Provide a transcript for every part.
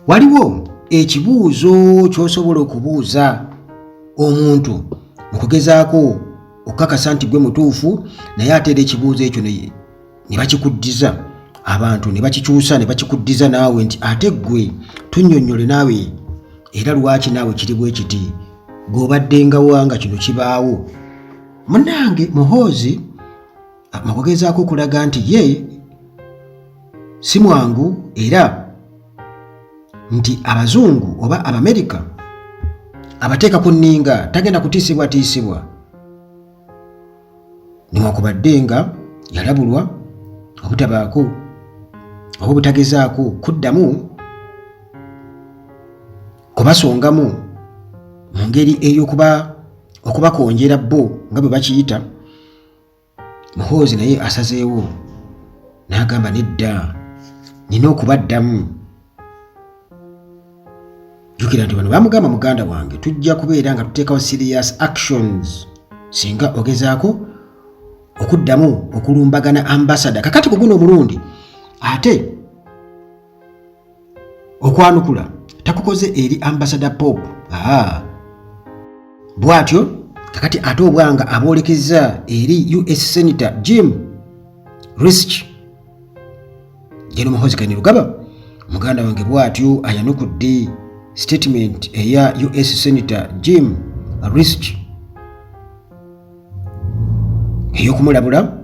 Waliwo ekibuuzo ky'osobola okubuuza omuntu mu kugezaako okukakasa nti gwe mutuufu, naye ate era ekibuuzo ekyo ne bakikuddiza abantu ne bakikyusa ne bakikuddiza naawe nti ate ggwe tunnyonnyole naawe era lwaki naawe kiri bwe kiti, gw'obaddengawa nga kino kibaawo. Munnange Muhoozi mu kugezaako okulaga nti ye si mwangu era nti abazungu oba Abamerika abateeka ku nninga, tagenda kutiisibwatiisibwa newankubadde nga yalabulwa obutabaako oba obutagezaako kuddamu kubasongamu mu ngeri ey'okuba okubakonjera bo nga bwe bakiyita. Muhoozi naye asazeewo n'agamba nedda, nina okubaddamu. Jjukira nti bano bamugamba muganda wange tujja kubeera nga tuteekawo serious actions singa ogezaako okuddamu okulumbagana ambasada. Kakati ku guno omulundi ate okwanukula takukoze eri ambasada Pope. Bw'atyo kakati ate obwanga abwolekezza eri US Senator Jim Risch. Gen Muhoozi Kainerugaba muganda wange bw'atyo ayanukudde statement eya US Senator Jim Risch ey'okumulabula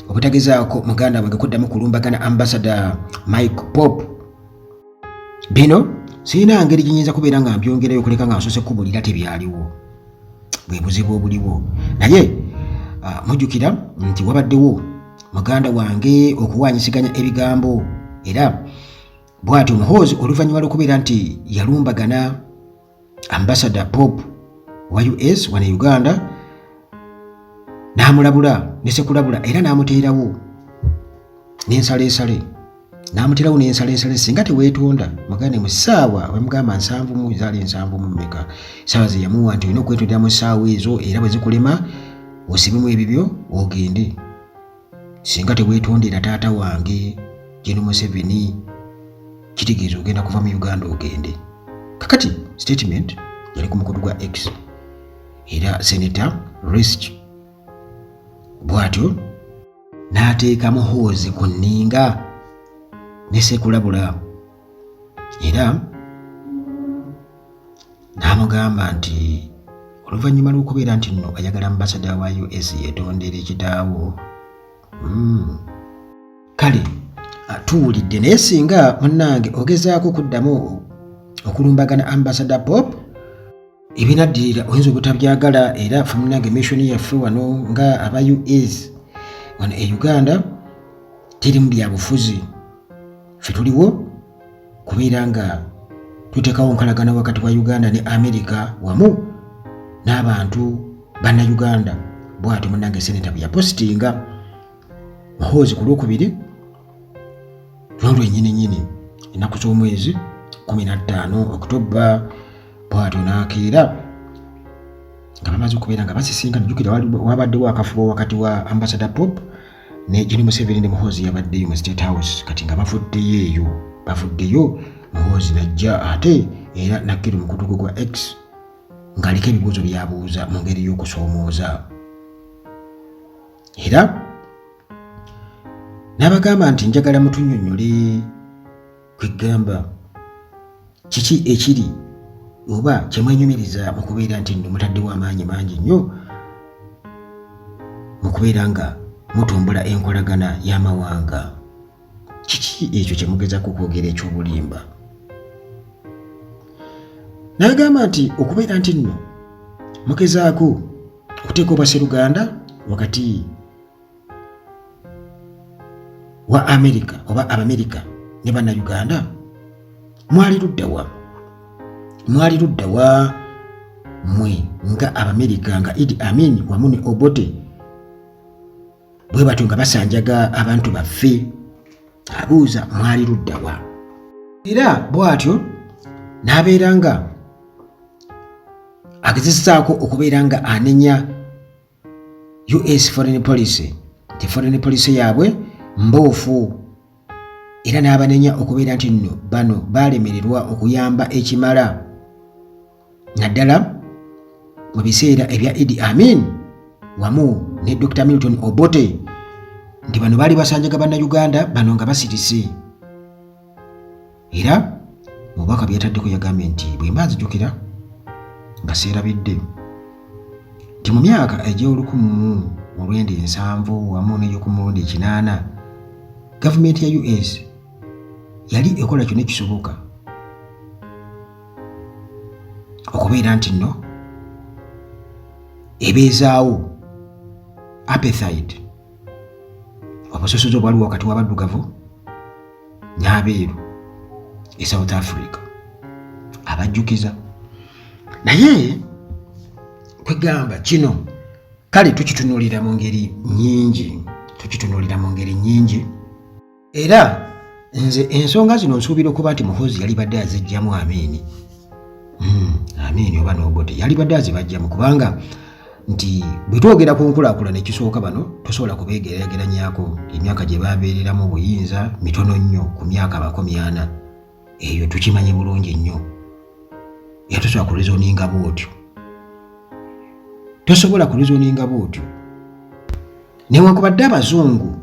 obutagezaako muganda wange kuddamu kulumbagana ambasada Mike Pope. Bino sirina ngeri gyenyinza kubeera nga mbyongerayo okuleka nga nsoose kubulira tebyaliwo, bwe buzibu obuliwo. Naye mujjukira nti wabaddewo muganda wange okuwaanyisiganya ebigambo, era bw'atyo Muhoozi oluvannyuma lw'okubeera nti yalumbagana ambasada Pope wa US wano e Uganda n'amulabula ne sekulabula era n'amuteerawo n'ensaleesale n'amuteerawo n'ensaleesale singa teweetonda mugande mu ssaawa bamugamba 70 mu zaali 70 mu mmeka ssaawa ze yamuwa nti olina okwetondera mu ssaawa ezo, era bwe zikulema osibemu ebibyo ogende. Singa teweetondera taata wange Gen Museveni kitegeeza ogenda kuva mu Uganda ogende. Kakati statement yali ku mukutu gwa X era Senator Risch bw'atyo n'ateeka Muhoozi ku nninga ne sekulabula era n'amugamba nti oluvannyuma lw'okubeera nti nno ayagala ambasada wa US yeetondere kitaawo. Kale tuwulidde, naye singa munnange ogezaako okuddamu okulumbagana ambasada Pope ebinaddirira oyinza obutabyagala. Era ffe munnange mission yaffe wano nga aba US wano e Uganda terimu byabufuzi, ffe tuliwo kubeera nga tuteekawo nkolagana wakati wa Uganda ne America wamu n'abantu bannayuganda. Bw'atyo munnange seneta bwe yapositinga Muhoozi ku Lwokubiri luno lwennyini nnyini ennaku z'omwezi 15 Oktoba. Bw'atyo n'akeera nga bamaze okubeera nga basisinkana. Jjukira wabaddewo akafubo wakati wa ambasada Pope ne Gen Museveni ne Muhoozi yabaddeyo mu State House. Kati nga bavuddeyo eyo bavuddeyo, Muhoozi najja ate era nakkira omukutu gwe gwa X ng'aliko ebibuuzo by'abuuza mu ngeri y'okusoomooza era n'abagamba nti njagala mutunnyonnyole kwegamba kiki ekiri oba kyemwenyumiriza mu kubeera nti nno mutaddewo amaanyi mangi nnyo mu kubeera nga mutumbula enkolagana y'amawanga. Kiki ekyo kye mugezaako okwogera eky'obulimba? N'agamba nti okubeera nti nno mugezaako okuteeka obwaseruganda wakati wa Amerika oba Abamerika ne Bannayuganda, mwali luddawa? Mwali luddawa mwe nga Abamerika nga Idi Amin wamu ne Obote bwe batyo nga basanjaga abantu baffe? Abuuza mwali luddawa? Era bw'atyo n'abeera nga agezesaako okubeera nga anenya US foreign policy nti foreign policy yaabwe mbuufu. Era n'abanenya okubeera nti nno bano baalemererwa okuyamba ekimala naddala mu biseera ebya Idi Amin wamu ne Dr. Milton Obote, nti bano baali basanjaga Bannayuganda bano nga basirise. Era mu bubaka byataddeko yagambye nti bwe mba nzijukira nga seerabidde nti mu myaka egy'olukumu mu lwenda ensanvu wamu n'ey'okumu lwenda ekinaana gavumenti ya US yali ekola kyonna ekisoboka okubeera nti nno ebeezaawo apartheid, obusosoze obwaliwo wakati w'abaddugavu n'abeeru e South Africa. Abajjukiza naye kwegamba kino kale tukitunuulira mu ngeri nnyingi, tukitunuulira mu ngeri nnyingi. Era nze ensonga zino nsuubira okuba nti Muhoozi yalibadde azijjamu Amiini, Amiini oba n'Obote yalibadde azibajjamu, kubanga nti bwe twogera ku nkulaakulana ekisooka bano tosobola kubeegeraageranyako, emyaka gye babeereramu obuyinza mitono nnyo ku myaka 40, eyo tukimanyi bulungi nnyo. Era tosobola kureasoninga bw'otyo, tosobola kureasoninga bw'otyo. Newankubadde abazungu,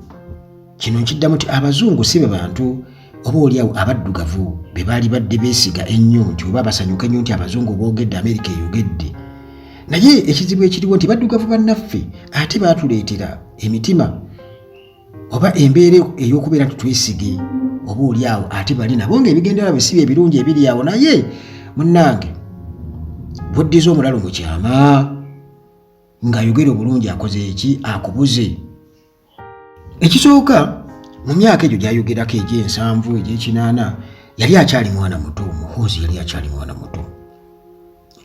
kino nkiddamu nti abazungu si be bantu oba oliawo abaddugavu be baali badde beesiga ennyo nti oba basanyuka ennyo nti abazungu boogedde, Amerika eyogedde. Naye ekizibu ekiriwo nti baddugavu bannaffe ate baatuleetera emitima oba embeera ey'okubeera nti twesige oba oliawo ate bali nabo ng'ebigendererwa bye si bye birungi ebiri awo. Naye munnange, bw'oddiza omulalu mu kyama ng'ayogera obulungi akoze eki akubuze. Ekisooka, mu myaka egyo gy'ayogerako egy'ensanvu egy'ekinaana yali akyali mwana muto. Muhoozi yali akyali mwana muto,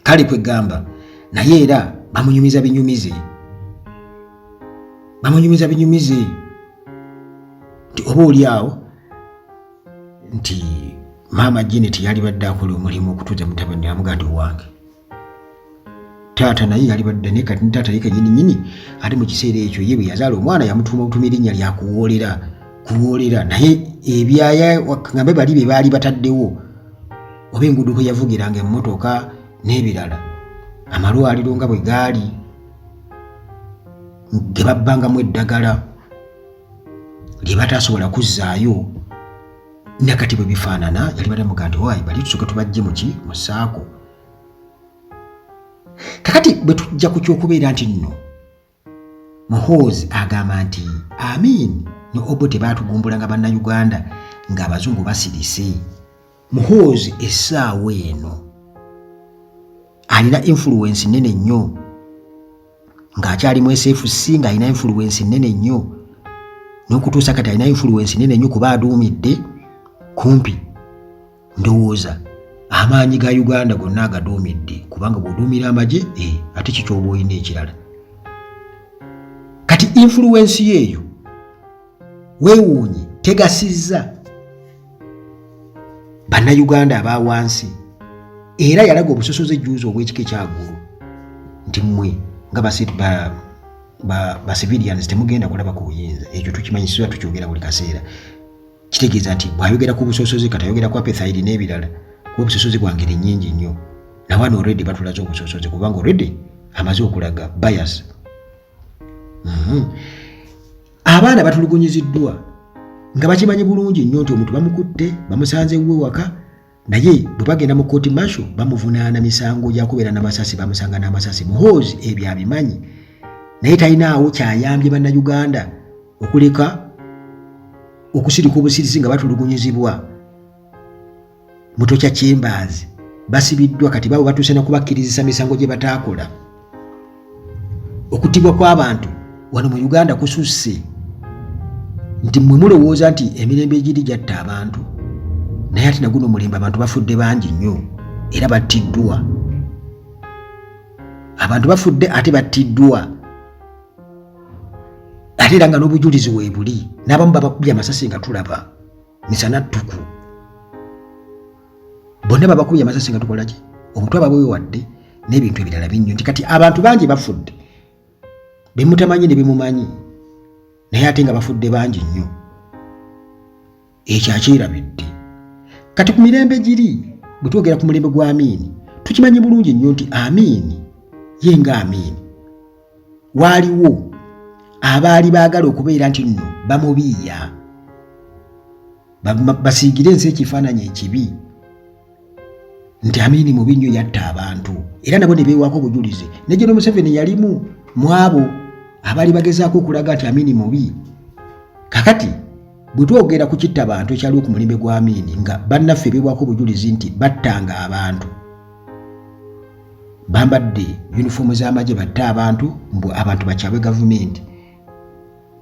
kale kwegamba naye era bamunyumiza binyumize, bamunyumiza binyumize nti oba oli awo nti maama Janet yalibadde akola omulimu okutuuza mutabani, amuga nti owange taata naye yalibadde naye kati taata ye kenyini nyini ate mu kiseera ekyo ye bwe yazaala omwana yamutuuma butuma erinnya lya kuwoolera, kuwoolera. Naye ebyaya ngambe bali bye baali bataddewo oba enguudo kwe yavugiranga emmotoka n'ebirala, amalwaliro nga bwe gaali ge babbangamu eddagala lye bataasobola kuzzaayo nakati bwe bifaanana, yali badamuga nti waayi bali tusooke tubajje muki mu saako. Kakati bwe tujja ku ky'okubeera nti nno Muhoozi agamba nti Amin ne Obote baatugumbulanga Bannayuganda ng'abazungu basirise, Muhoozi essaawa eno alina influence nnene nnyo ng'akyali mu SFC, ng'alina influence nnene nnyo n'okutuusa kati alina influence nnene nnyo kuba aduumidde kumpi ndowooza amaanyi ga Uganda gonna agaduumidde, kubanga bw'oduumira amagye ate kikyoba olina ekirala. Kati influence yeeyo weewuunye tegasizza Bannayuganda aba wansi. Era yalaga obusosoze ejjuuzi obw'ekika ekyaggulu nti mmwe nga ba civilians temugenda kulaba ku buyinza. Ekyo tukimanyi, siba tukyogera buli kaseera. Kitegeeza nti bw'ayogera ku busosoze kati ayogera ku apartheid n'ebirala, kuba obusosoze bwa ngeri nnyingi nnyo. Nawano already batulaze obusosoze kubanga already amaze okulaga bias. Abaana batulugunyiziddwa nga bakimanyi bulungi nnyo nti omuntu bamukutte bamusanze wuwe waka, naye bwe bagenda mu kooti martial bamuvunaana misango gya kubeera n'amasasi, bamusanga n'amasasi. Muhoozi ebyo abimanyi, naye talinaawo kyayambye Bannayuganda okuleka okusirika obusirisi nga batulugunyizibwa. Mutokya Chambers basibiddwa kati babo batuuse na kubakkirizisa misango gye bataakola. Okuttibwa kw'abantu wano mu Uganda kususse nti mmwe mulowooza nti emirembe egiri gyatta abantu, naye ate naguno omulembe abantu bafudde bangi nnyo era battiddwa. Abantu bafudde ate battiddwa, ate era nga n'obujulizi weebuli, n'abamu babakubye amasasi nga tulaba misana ttuku, bonna babakubye amasasi nga tukola ki, obutwa babwewadde n'ebintu ebirala binnyo. Nti kati abantu bangi bafudde bemutamanyi ne bemumanyi, naye ate nga bafudde bangi nnyo. Ekyo akyerabidde. Kati ku mirembe giri, bwe twogera ku mulembe gwa Amiini, tukimanyi bulungi nnyo nti Amiini ye nga Amiini waaliwo abaali baagala okubeera nti nno bamubiiya basiigire ensi ekifaananyi ekibi nti Amiini mubi nnyo, yatta abantu, era nabo ne beewaako obujulizi. Ne General Museveni yalimu mu abo abaali bagezaako okulaga nti Amiini mubi. Kakati bwe twogera ku kitta bantu ekyaliwo ku mulembe gwa Amiini, nga bannaffe beewaako obujulizi nti battanga abantu bambadde yunifoomu z'amagye, batte abantu mbu abantu bakyabwe gavumenti,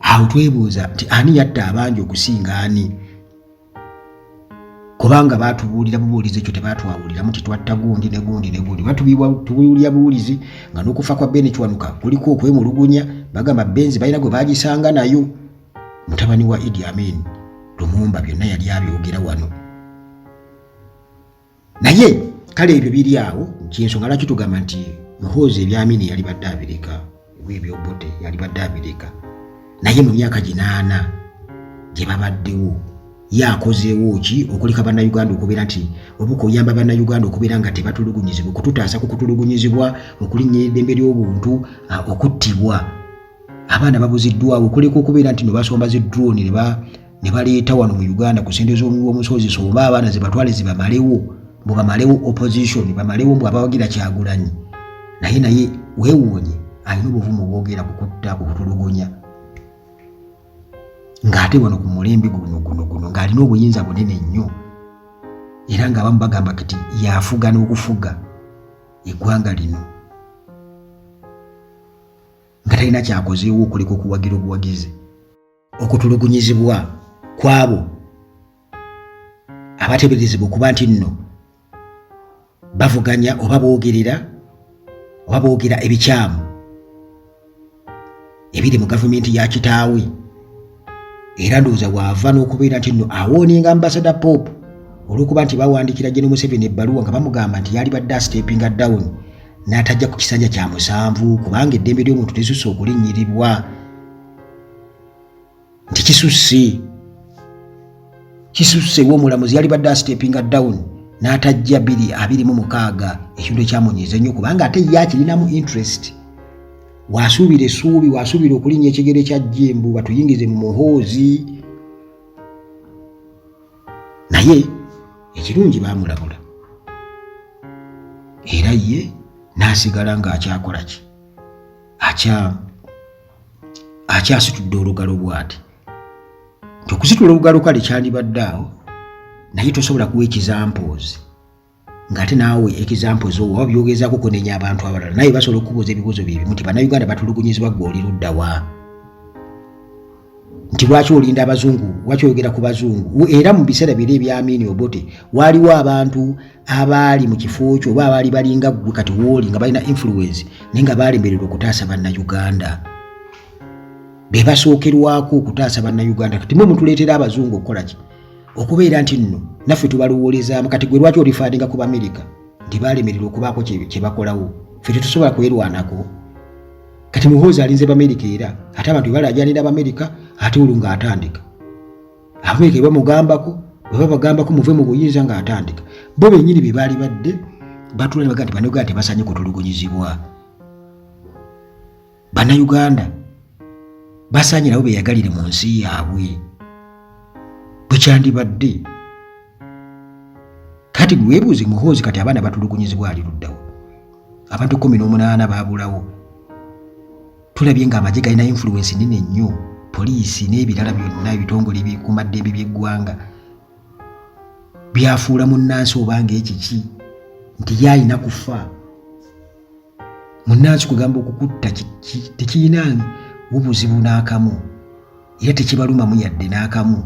awo twebuuza nti ani yatta abangi okusinga ani? Kubanga batubuulira bubuulizi, ekyo tebatwawuliramu nti twatta gundi ne gundi ne gundi. Tubuulira buwulizi nga n'okufa kwa Ben Kiwanuka kuliko okwemulugunya, bagamba Benzi balina gwe bagisanga nayo, mutabani wa Idi Amin Lumumba. Byonna yali abyogera wano, naye kale ebyo biri awo. Kyensonga lwaki tugamba nti Muhoozi ebyamini yali badde abireka, oba ebyobote yali badde abireka. Naye mu myaka 80 gye babaddewo, ye akozeewo ki okuleka Bannayuganda okubeera nti oba okuyamba Bannayuganda okubeera nga tebatulugunyizibwa, okututaasa ku kutulugunyizibwa, okulinnya eddembe ly'obuntu, okuttibwa, abaana babuziddwawo, okuleka okubeera nti no basomba zi drone ne baleeta wano mu Uganda ku sente z'omuwi w'omusozi, somba abaana zibatwale zibamalewo, mbu bamalewo opposition, bamalewo mbu abawagira Kyagulanyi. Naye weewuunye alina obuvumu bwogera ku kutta, ku kutulugunya, ng'ate wano ku mulembe guno guno guno ng'alina obuyinza bunene nnyo, era ng'abamu bagamba kati yafuga n'okufuga eggwanga lino, nga talina kyakozeewo okuleka okuwagira obuwagizi okutulugunyizibwa kw'abo abateeberezebwa okuba nti nno bavuganya oba boogerera oba boogera ebikyamu ebiri mu gavumenti ya kitaawe. Era ndowooza waava n'okubeera nti nno awooninga Ambasada Pope olw'okuba nti bawandiikira General Museveni ebbaluwa nga bamugamba nti yali badde astepinga down n'atajja ku kisanja kya musanvu, kubanga eddembe ly'omuntu lisusse okulinnyiribwa, nti kisusse, kisusse, w'omulamuzi yali badde astepinga down n'atajja 2026, ekintu ekyamunyiiza ennyo, kubanga ate ye akirinamu interest, wasuubira essuubi, wasuubira okulinnya ekigere kya Jjembu batuyingize mu Muhoozi. Naye ekirungi baamulabula, era ye n'asigala ng'akyakola ki, akyasitudde olugalo bw'ati nti okusitula olugalo kale kyandibadde awo, naye tosobola kuwa ekizampoozi ng'ate naawe examples oba byogezaako kunenya abantu abalala, naye basobola okukubuuza ebibuuzo byebimu nti Bannayuganda batulugunyizibwa, gwe oli luddawa? Nti lwaki olinda abazungu? Lwaki oyogera ku bazungu? Era mu biseera biri ebya Amini Obote waaliwo abantu abaali mu kifo kyo oba abaali balinga ggwe kati wooli, nga balina influence, naye nga baalemererwa okutaasa Bannayuganda be basookerwako okutaasa Bannayuganda. Kati mwe mutuleetera abazungu okukola ki? Okubeera nti nno naffe tubalowoolezaamu. Kati gwe lwaki olifaaninga ku Bamerika nti baalemererwa okubaako kye bakolawo, ffe tetusobola kwerwanako? Kati Muhoozi alinze Bamerika, era ate abantu bebalajanira Abamerika, ate olwo ng'atandika Abamerika bebamugambako, bwe babagambako muve mu buyinza, ng'atandika bo bennyini be baali badde batula ne bagaa nti Bannayuganda tebasanye kutulugunyizibwa, Bannayuganda basaanye nabo beyagalire mu nsi yaabwe bwe kyandibadde. Kati weebuuze, Muhoozi kati abaana batulugunyizibwa ali luddawo? Abantu 18 baabulawo. Tulabye ng'amagye galina influence nene nnyo, poliisi n'ebirala byonna, ebitongole ebikuumaddembe by'eggwanga byafuula munnansi oba ng'ekiki nti ye alina kufa. Munnansi kugamba okukutta tekirina bubuzibu n'akamu, era tekibalumamu yadde n'akamu,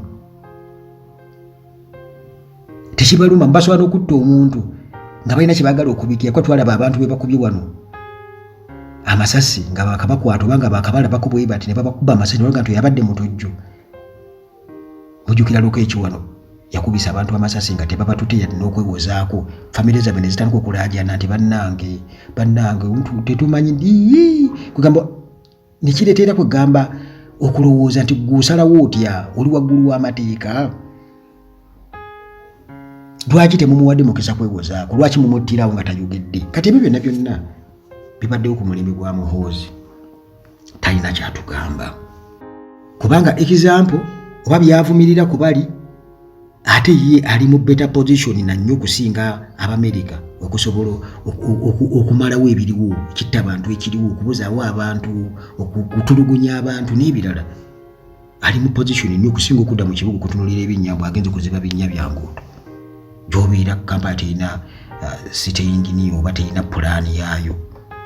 tekibaluma. Basobola n'okutta omuntu nga balina kyebaagala okubikira, kuba twalaba abantu be bakubye wano amasasi nga bakabakwata oba nga bakabalabako bwe bati ne babakuba amasasi nebaga nti yabadde mutujju. Mujjukira Luka ekiwano yakubisa abantu amasasi nga tebabatute yadde n'okwewozaako, famire zaabwe ne zitandika okulaajana nti bannange, bannange, tetumanyi kugamba, nekireetera kwegamba okulowooza nti gwosalawo otya, oli waggulu w'amateeka? Lwaki temumuwadde mukisa kwewozaako? Lwaki mumuttirawo nga tayogedde? Kati ebyo byonna byonna bibaddewo ku mulembe gwa Muhoozi, talina kyatugamba, kubanga example oba byavumirira ku bali, ate ye ali mu better position nannyo okusinga Abamerika okusobola okumalawo ebiriwo, ekitta abantu ekiriwo, okubuzaawo abantu, okutulugunya abantu n'ebirala. Ali mu position nnyo okusinga okudda mu kibuga okutunulira ebinnya bwagenza okuziba binnya bya nguudo gyobeera. Kampala terina city engineer oba terina pulaani yaayo.